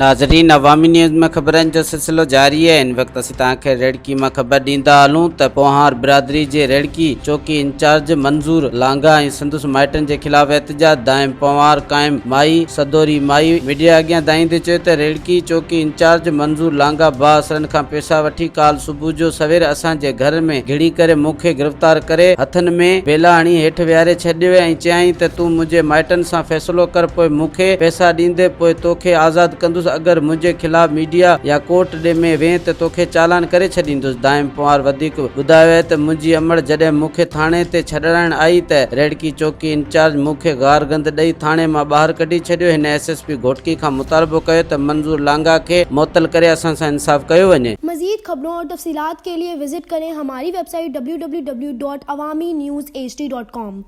ناظرين عوامي نيوز ۾ خبرن جو سلسلو جاري آهي هن وقت اسين توهان کي ريڙڪي مان خبر ڏيندا هلون ته پوهار برادري جي ريڙڪي چوڪي انچارج منظور لانگاهه ۽ سندس مائٽن جي خلاف احتجاج دائم پنهوار قائم مائي سدوري مائي ميڊيا اڳيان دانهيندي چيو ته ريڙڪي چوڪي انچارج منظور لانگاهه بااثرن کان پيسا وٺي ڪالهه صبح جو سوير اسان جي گهر ۾ گهڙي ڪري مون کي گرفتار ڪري هٿن ۾ بيلا هڻي هيٺ ويهاري ڇڏيو ۽ چيائين ته تون منهنجي مائٽن سان فيصلو ڪر پوء مون کي پئسا ڏيندي پوء توکي آزاد ڪندس اگر منهنجي خلاف ميڊيا يا ڪورٽ ڏي ۾ وين ته توکي چالان ڪري ڇڏيندس دائم پنوار وڌيڪ ٻڌايو آهي ته منهنجي امڙ جڏهن مون کي ٿاڻي تي ڇڏرائڻ آئي ته ريڙڪي چوڪي انچارج مون کي گارگند ڏئي ٿاڻي مان ٻاهر ڪڍي ڇڏيو هن ايس ايس پي گهوٽڪي کان مطالبو ڪيو ته منظور لانگاهه کي معطل ڪري اسان سان انصاف ڪيو وڃي. مزيد خبرون اور تفصيلات کے لئے وزٽ ڪرين ھماري web site www.awamiNewsHD.com.